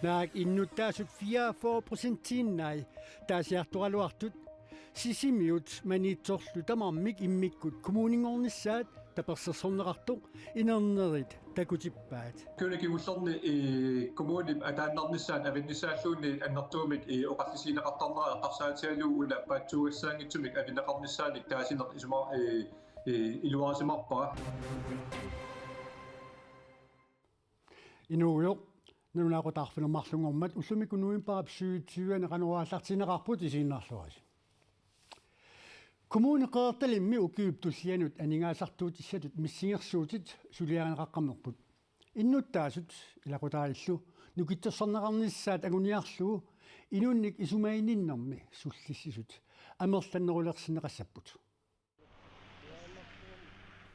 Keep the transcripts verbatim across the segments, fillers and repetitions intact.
Naak innuttaasut fireogfyrre procentiinnai taasiartoraluartut Sisimiut Maniitsorlu tamarmik immikkut kommuninngornissaat tapersersorneqartoq inernerit takutippaat. Kikkunnit kingullerni, eh, kommunip ataannarnissaat avinnissaalluunniit annertuumik, eh, oqallisigineqartarnera eqqarsaatigalugu una paatsuugassaanngitsumik avinneqarnissaanik taasineq isuma-, eh, eh, iluarisimaarpara. Inuugujoq, nalunaaqutaq arfineq-marlunngormat ullumikkut novembarip syvogtyve-ani qanoq aallartinneqarput, isiginnaarluarisi. Kommune Qeqertalimmi ukiup tullianut aningaasartuutissatut missingersuutit suliarineqaqqammerput. Innuttaasut ilaqutariillu nukittorsarneqarnissaat anguniarlugu inunnik isumaginninnermi sullissisut amerlannerulersinneqassapput.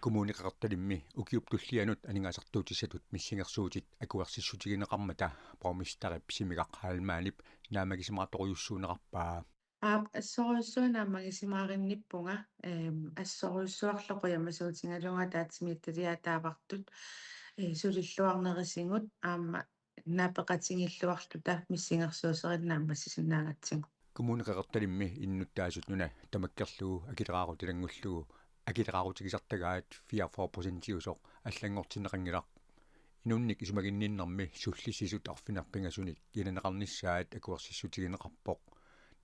Kommune Qeqertalimmi ukiup tullianut aningaasartuutissatut missingersuutit akuersissutigineqarmata borgmesterip Simigaq Heilmannip naammagisimaartorujussuunerarpaa. Aap, assorujussuaq naammagisimaarinnippunga, eem, assorujussuarlu qujamasuutigalugu ataatsimiititaliat ataavartut, ee, sulilluarnerisigut aamma naapeqatigilluarluta missingersuuserinnut naammassisinnaagatsigu. Kommune Qeqertalimmi innuttaasut nuna tamakkerlugu akileraarutilanngullugu akileraarutigisartagaat fireogfyrre procentiusoq allanngortinneqanngilaq. Inunnik isumaginninnermi sullissisut arfineq-pingasunik ilineqarnissaat akuersissutigineqarpoq.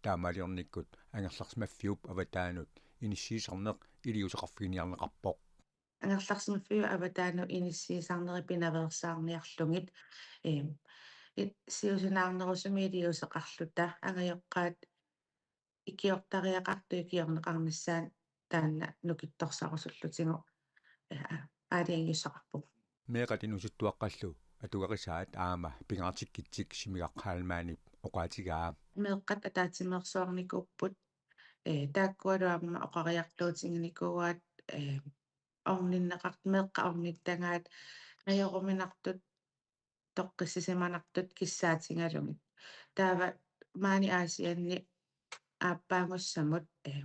Taamaaliornikkut angerlarsimaffiup avataanut inissiisarneq iliuuseqarfiginiarneqarpoq. Angerlarsimaffiup avataanut inissiisarneri pinaveersaarniarlugit, eem, i-, siusinaarnerusumik iliuuseqarluta angajoqqaat ikiortariaqartut ikiorneqarnissaat taanna nukittorsarusullutigu, ee, aalajangiussaqarpugut. Meeqqat inuusuttuaqqallu atugarisaat aamma pingaartikkitsik Simigaq Heilmannip oqaatigaa. Meeqqat ataatsimeersuarnikuupput, ee, taakkualu aamma oqariartuutiginikuuaat, ee, orninneqart-, meeqqat ornittagaat ajoruminartut toqqissisimanartut kissaatigalugit. Taava maani Aasianni aappaagussamut, eh,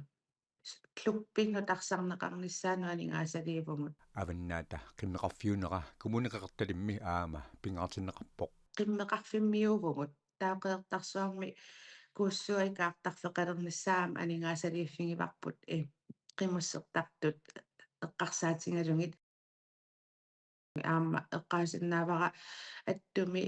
klubbi nutarsarneqarnissaanut aningaasaliivugut. Avannaata qimmeqarfiunera Kommune Qeqertalimmi aamma pingaartinneqarpoq. Qimmeqarfimmiuuvugut. Taava Qeqertarsuarmi kuussuaq ikaartarfeqalernissaa aamma aningaasaliiffigivarput, eh, qimussertartut eqqarsaatigalugit. Aamma eqqaasinnaavara attumi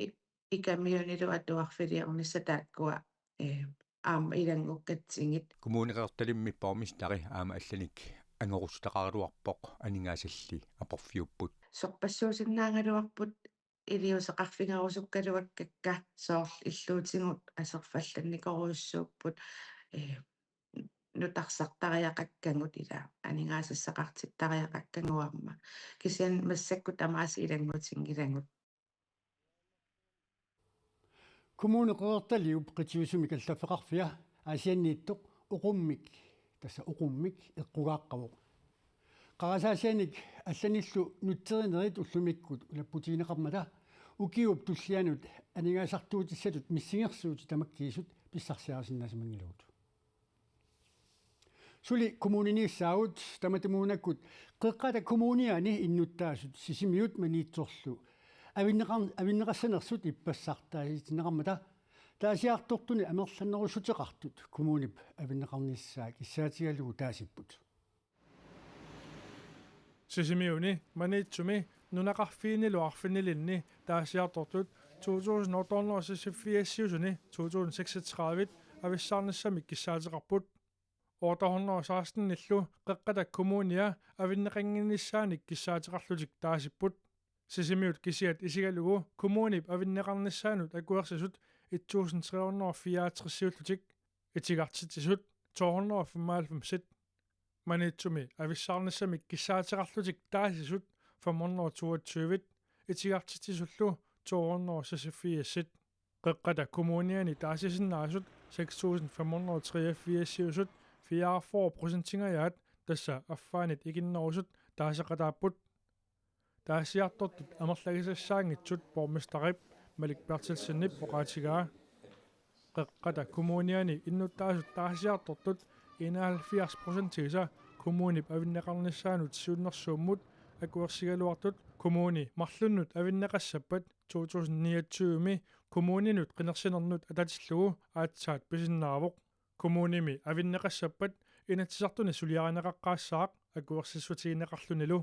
ikamiunilu atuarfiliornissaq taakkua, eh, aamma ilanngukkatsigit. Kommune Qeqertalimmi borgmesteri aamma allanik angorussutaqaraluarpoq, aningaasalli aporfiupput. Sorpassuusinnaagaluarput iliuuseqarfigerusukkaluakkakka, soorlu illuutigut aserfallannikorujussuupput, eh, nutarsartariaqakkagut ila aningaasassaqartittariaqakkagut aamma. Kisianni massakkut tamaasa ilanngutinngilagut. Kommune Qeqertaliup qitiusumik allaffeqarfia Aasianniittoq Oqummik, tassa Oqummik eqqugaaqqavoq. Qarasaasianik allanillu nutserinerit ullumikkut ulapputigineqarmata ukiup tullianut aningaasartuutissatut missingersuutit tamakkiisut pissarsiarisinnaasimanngilagut. Suli kommuniniissaagut, tamatumuunakkut Qeqqata Kommuniani innuttaasut Sisimiut Maniitsorlu avinneqar-, avinneqassanersut ippassaq taasitinneqarmata taasiartortuni amerlanerussuteqartut kommunip avinneqarnissaa kissaatigalugu taasipput. Sisimiuni, Maniitsumi nunaqarfiinilu arfinilinni taasiartortut to tusind otte hundrede og seksogfirs-iusuni to tusind seksogtredive avissaarnissamik kissaateqarput. Otte hundrede og seksten-illu Qeqqata Kommunia avinneqannginnissaanik kissaateqarlutik taasipput. Sisimiut kisiat isigalugu kommunip avinneqarnissaanut akuersisut et tusind tre hundrede og fireoghalvtreds-iullutik, itigartitsisut to hundrede og femoghalvfems-it. Maniitsumi avissaarnissamik kissaateqarlutik taasisut fem hundrede og toogtyve-it, itigartitsisullu to hundrede og seksogfirs-it. Qeqqata Kommuniani taasisinnaasut seks tusind fem hundrede og treogfirs-iusut fireogfyrre procentingajaat, tassa affaanit ikinnerusut, taaseqataapput. Taasiartortut amerlagisassaanngitsut borgmesterip Malik Berthelsenip oqaatigaa. Qeqqata Kommuniani innuttaasut taasiartortut enoghalvfjerds procentiisa kommunip avinneqarnissaanut siunnersuummut akuersigaluartut kommuni marlunnut avinneqassappat to tusind niogtyve-mi kommuninut qinersinernut atatillugu aatsaat pisinnaavoq. Kommunimi avinneqassappat Inatsisartuni suliarineqaqqaassaaq akuersissutigineqarlunilu.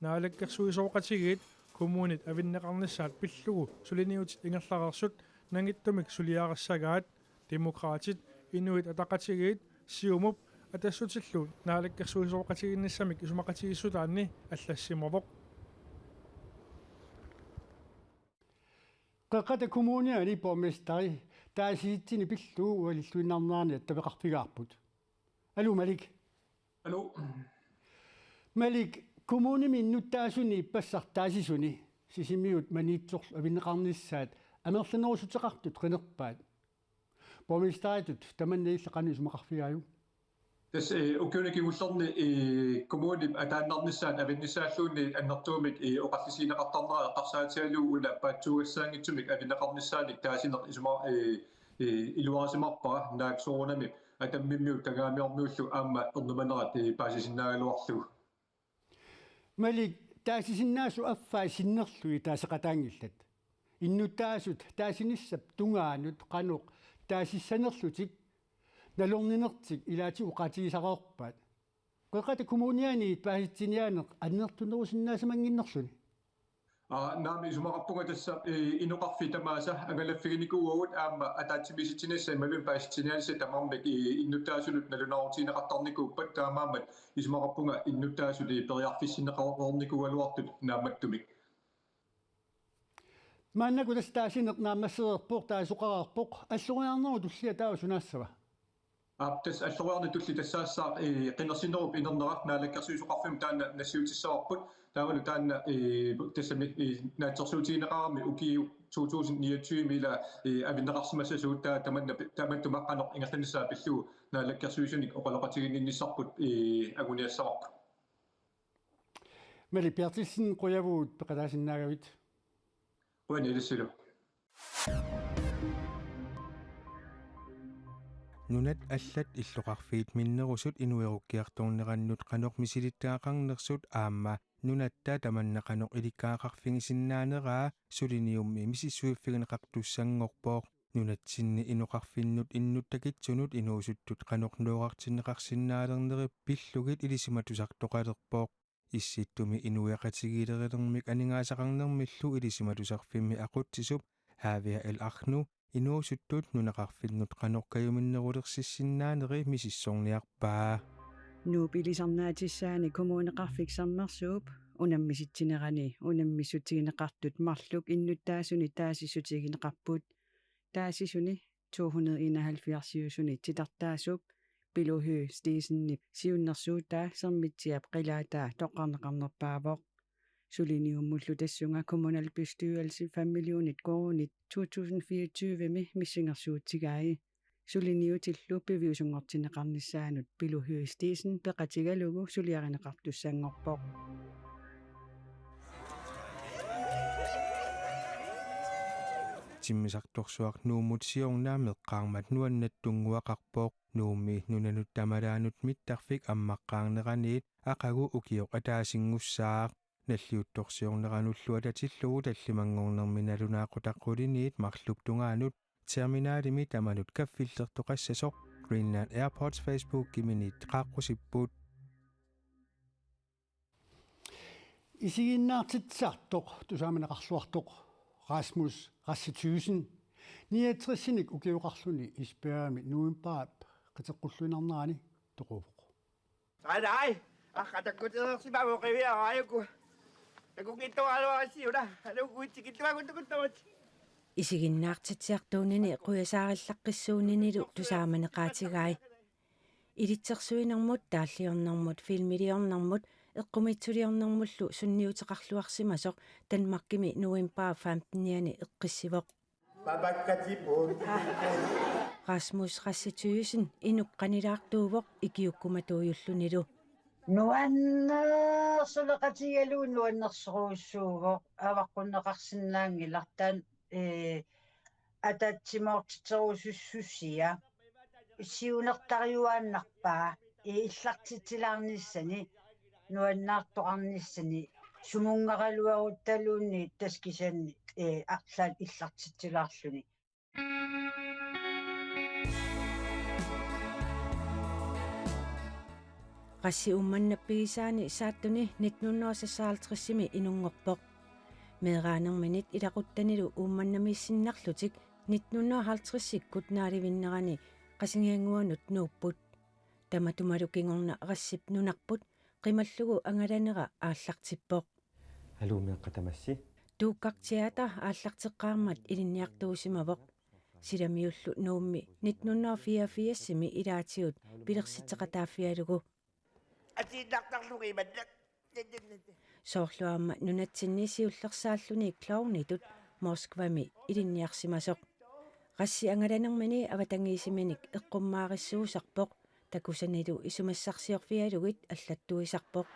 Naalakkersuisooqatigiit kommunit avinneqarnissaat pillugu suliniutit ingerlareersut nangittumik suliarissagaat. Demokraatit, Inuit Ataqatigiit, Siumup Atassutillu naalakkersuisooqatigiinnissamik isumaqatigiissutaanni allassimavoq. Qeqqata Kommuniani borgmesteri taasisitsineq pillugu ualilluinnarnerani attaveqarfigaarput. Aluu Malik. Aluu. Malik, kommunimi innuttaasuni ippassaq taasisuni Sisimiut Maniitsorlu avinneqarnissaat amerlanerussuteqartut qinerpaat. Borgmesteritut tamanna illit qanoq isumaqarfigaajuk? Tassa, eh, ukiuni kingullerni, eh, kommunip ataannarnissaat avinnissaalluunniit annertuumik, eh, oqallisigineqartarnera eqqarsaatigalugu una paatsuugassaanngitsumik avinneqarnissaanik taasineq isuma-, eh, eh, iluarisimappara, naak soorunami Atammimmiut Kangaamiormiullu aamma ernumanerat, eh, paasisinnaagaluarlugu. Malik, taasisinnaasut affai sinnerlugit taaseqataanngillat. Innuttaasut taasinissap tungaanut qanoq taasissanerlutik nalorninertik ilaatigut oqaatigisareerpaat. Qeqqata Kommuniani paasitsiniaaneq annertunerusinnaasimanngikkaluni. Aa, naamik, isumaqarpunga tassa, eh, inoqarfik tamaasa angalaffiginikuuagut aamma ataatsimiisitsinissaq imaluunniit paasitsiniaanissaq tamarmik, eh, innuttaasunut nalunaarutigineqartarnikuuppat, taamaammat isumaqarpunga innuttaasut, eh, periarfissinneqareernikuugaluartut naammattumik. Maannakkut tassa taasineq naammassereerpoq, taasoqareerpoq, alloriarnerup tullia taava sunaassava? Aap, tassa alloriarnerup tullia tassaassaaq, eh, qinersinerup inernera, Naalakkersuisoqarfimmut taanna nassiutissavarput. Taavalu taanna, eh, tassami, eh, naatsorsuutigineqarami ukiut to tusind niogtyve ila, eh, avinneqarsimassasugut, taava tamanna, tamatuma qanoq ingerlanissaa pillugu naalakkersuisunik oqaloqatiginninnissarput, eh, anguniassavarput. Malik Berthelsen, qujavugut peqataasinnaagavit. Qujanaq ilissilu. Nunat allat illoqarfiit minnerusut inuerukkiartornerannut qanoq misilittagaqarnersut aamma nunatta tamanna qanoq ilikkagaqarfigisinnaaneraa suliniummi misissuiffigineqartussanngorpoq. Nunatsinni inoqarfinnut innuttakitsunut inuusuttut qanoq noorartinneqarsinnaalernerit pillugit ilisimatusartoqalerpoq. Issittumi inuiaqatigiilerinermik aningaasaqarnermillu ilisimatusarfimmi aqutsisup Javier El Arno inuusuttut nunaqarfinnut qanoq kajuminnerulersissinnaanerit misissorniarpaa. Nuup ilisarnaatissaani Kommuneqarfik Sermersuup unammisitsinerani unammissutigineqartut marluk innuttaasunit taasissutigineqarput. Taasisuni to hundrede enoghalvfjerdsiusunit titartaasup Pilu Høegh Steensenip siunnersuutaa Sermitsiap qilaataa toqqarneqarnerpaavoq. Suliniummullu tassunga kommunalbestyrelsi fem millionit koruunit to tusind fireogtyve-mi missingersuutigai. Suliniutillu piviusunngortinneqarnissaanut Pilu Høegh Steensen peqatigalugu suliarineqartussanngorpoq. Timmisartorsuaq Nuummut siorna meqqaarmat nuannattunnguaqarpoq. Nuummi nunanut tamalaanut mittarfik ammaqqaarneraniit aqagu ukioq ataasinnguussaaq. Nalliuttorsiorneranullu atatillugu tallimanngornermi nalunaaqutaq quliniit marluk tungaanut terminalimi tamanut kaffillertoqassasoq Greenland Airports Facebookiminiit qaaqqusipput. Isiginnaartitsisartoq tusaamaneqarluartoq Rasmus Rassi Thyssen niogtresinik ukioqarluni isbjørnimi novembarip qiteqqulluinnarnerani toquvoq. Aa, nej. Aa, takkutilersimavoq qiviaraajuku. Takukkittuaraluarsiuna. Alukuitsikittuakutukuttavat. Isiginnaartitsiartuunini qujasaarillaqqissuuninilu tusaamaneqaatigai. Ilitsersuinermut, taalliornermut, filmiliornermut, eqqumiitsuliornermullu sunniuteqarluarsimasoq Danmarkimi novembarip femtenianni eqqissivoq. Papakkatiput. Rasmus Rassi Thyssen inuk qanilaartuuvoq ikiukkumatuujullunilu. Nuannersuleqatigalugu nuannersorujussuuvoq, avaqqunneqarsinnaanngilaq taanna, ee, ataatsimoortitserusussusia. Siunertariuaannarpaa, ee, illartitsilaarnissani, nuannaartoqarnissani, sumunngaraluaruttaluunniit taskisanni ee, arlaat illartitsilaarluni. Rassi Uummannap pigisaani Saattuni nitten hundrede seksoghalvtredsimi inunngorpoq. Meeraanerminit ilaquttanilu Uummannamiissinnarlutik nitten hundrede halvtredsikkut naalivinnerani Qasigiannguanut nuupput. Tamatumalu kingorna Rassip nunarput qimallugu angalanera aallartippoq. Aluu, meeqqat tamassi. Tuukkaq Teater aallarteqqaarmat ilinniartuusimavoq. Silamiullu Nuummi nitten hundrede fireogfirsimi ilaatigut pilersitseqataaffigalugu. Atiinnartarlugu imannak. Soorlu aamma nunatsinni siullersaalluni klovnitut Moskvami ilinniarsimasoq. Rassi angalanermini avatangiisiminik eqqummaarissuusarpoq, takusanilu isumassarsiorfigalugit allattuisarpoq.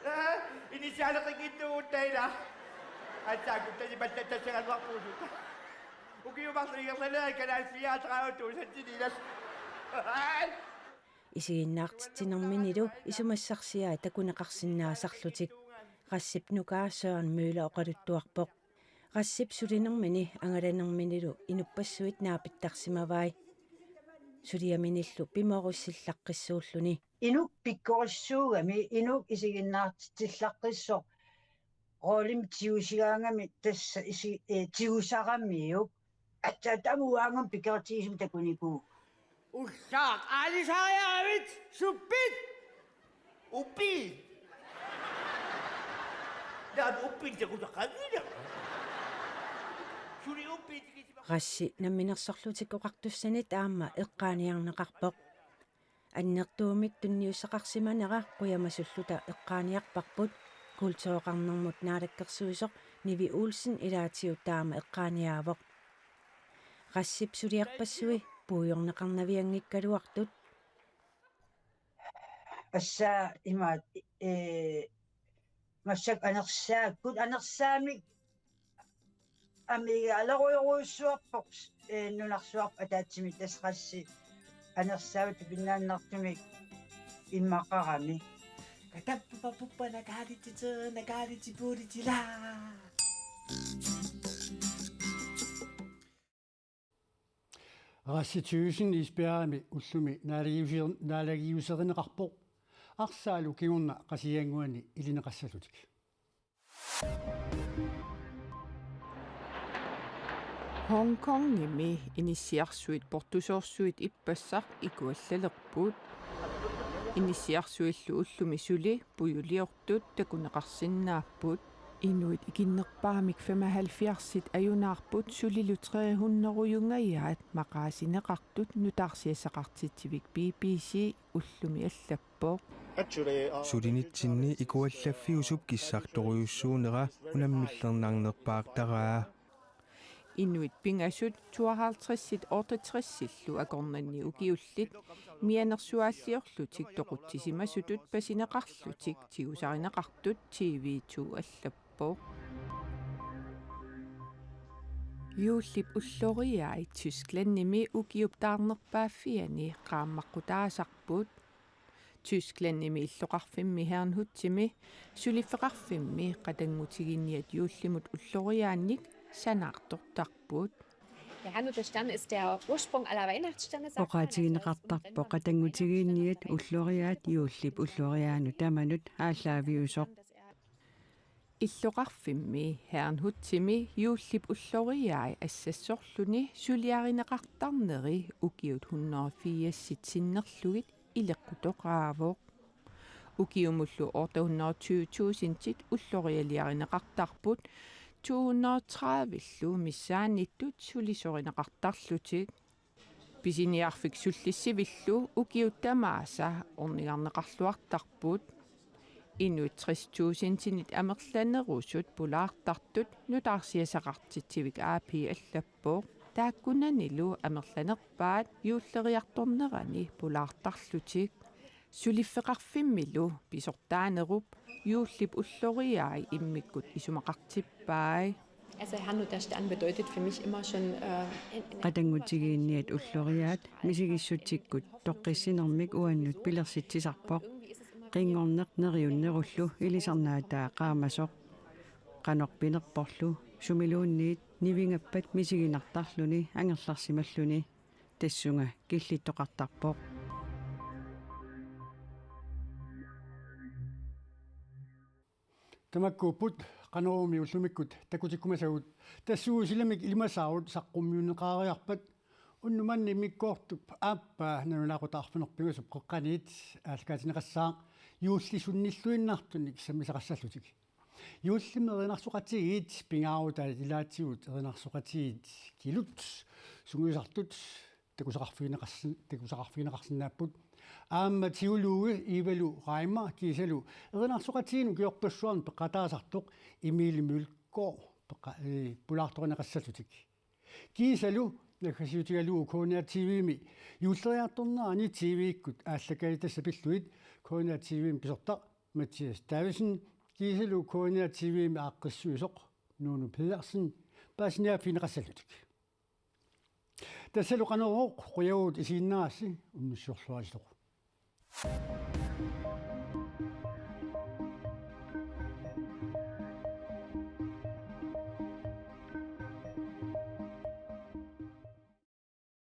Aa, inissiaaleqinngitsugut taila. Aatsaat kuttani pallattassagaluarpugut. Ukiut marluk ingerlanerat Kanal fire tredive tusind tinilas. Isiginnaartitsinerminilu isumassarsiai takuneqarsinnaasarlutik. Rassip nukaa Søren Møller oqaluttuarpoq. Rassip sulinermini angalanerminilu inuppassuit naapittarsimavai. Suliaminillu pimoorussillaqqissuulluni. Inuk pikkorissuugami, inuk isiginnaartitsillaqqissoq, rollimi tigusigaangami tassa isi-, ee, tigusaramiuk. Aatsaat tamuaangam pikertigisumik takunikuuvoq. Ullaaq aalisariaravit, suppit? Uppi. Naamik, uppi takusaqanngilaq. Suli uppi tikisima. Rassi Namminersorlutik Oqartussanit aamma eqqaaniarneqarpoq. Annertuumik tunniussaqarsimanera qujamasulluta eqqaaniarparput, kultureqarnermut naalakkersuisoq Nivi Olsen ilaatigut taama eqqaaniaavoq. Rassip suliarpassui puigorneqarnavianngikkaluartut. Assa imaat, ee, massakkut anersaakkut, anersaamik amigaalerujoorujussuarpoq, ee, nunarsuarput ataatsimik tassa Rassi anersaavittut pinnaannartumik immaqarami. Katappapapuppa nakaalititera nakaalitipulitila. Rassi Thyssen Esbjergimi ullumi naalagiuser-, naalagiuserineqarpoq. Arsaalu kingorna Qasigiannguani ilineqassallutik. Hongkongimi inissiarsuit portusoorsuit ippassaq ikuallalerput. Inissiarsuillu ullumi suli pujuliortut takuneqarsinnaapput. Inuit ikinnerpaamik femoghalvfjerdsit ajunaarput, sulilu tre hundredeungajaat maqaasineqartut, nutaarsiassaqartitsivik B B C ullumi allappoq. Sulinitsinni ikuallaffiusup kissartorujussuunera unammillernarnerpaartaraa. Inuit pingasut tooghalvtredsit otteogtresillu akornanni ukiullit mianersuaalliorlutik toqutsisimasutut pasineqarlutik tigusarineqartut T V to allappoq. Juullip ulloriai Tysklandimi ukiup taarnerpaaffiani qaammaqqutaasarput. Tysklandimi illoqarfimmi Herrnhutimi suliffeqarfimmi qatanngutigiinniat juullimut ulloriaannik sanaartortarput. Der Herrnhuter Stern ist der Ursprung aller Weihnachtssterne, sagt man. Oqaatigineqartarpoq qatanngutigiinniat ulloriaat juullip ulloriaanut tamanut aallaaviusoq. Illoqarfimmi Herrnhutimi juullip ulloriai assassorluni suliarineqartarneri ukiut hundrede firsit sinnerlugit ileqqutoqaavoq. Ukiumullu ottehundredetyve tusindit ullorialiarineqartarput, tohundredetredivellu missaanniittut sulisorineqartarlutik. Pisiniarfik sullissivillu ukiut tamaasa ornigarneqarluartarput. Inuit tres tusindinit amerlanerusut pulaartartut nutaarsiassaqartitsivik A P allappoq. Taakkunanilu amerlanerpaat juulleriartornerani pulaartarlutik. Suliffeqarfimmilu pisortaanerup juullip ulloriai immikkut isumaqartippai. Also Herrnhuter Stern bedeutet für mich immer schon, äh, en, en Qatanngutigiinniat ulloriaat misigissutsikkut toqqissinermik uannut pilersitsisarpoq. Qinngorneq neriunnerullu ilisarnaataa qaamasoq. Qanoq pinerporlu sumiluunniit nivingappat misiginartarluni angerlarsimalluni tassunga killittoqartarpoq. Tamakkuupput Qanoruumi ullumikkut takutikkumasagut, tassuusilamik ilimasaarut saqqummiunneqareerpat. Unnuk manna immikkoortup aappaa nalunaaqutaq arfineq-pingasut qeqqaniit aallakaatinneqassaaq juullisinnilluinnartunik sammisaqassallutik. Juullimi erinarsoqatigiit pingaarutaat ilaatigut erinarsoqatigiit kilut sungiusartut takusaqarfigineqarsin-, takusaqarfigineqarsinnaapput. Aamma teologi Ivalu Reimer kiisalu erinarsoqatigiinnut ukiorpassuarni peqataasartoq Emil Mølgaard peqa-, ee, pulaartorineqassallutik. Kiisalu naggasiutigalugu K N R T V-mi juulleriartornerani T V-kkut aallakaatitassat pillugit K N R T V-mi pisortaq Mathias Davidsen kiisalu K N R T V-mi aaqqissuisoq Nuunu Pedersen paasiniaaffigineqassallutik. Tassalu Qanorooq, qujavugut isiginnaarassi, unnussiorluarisi.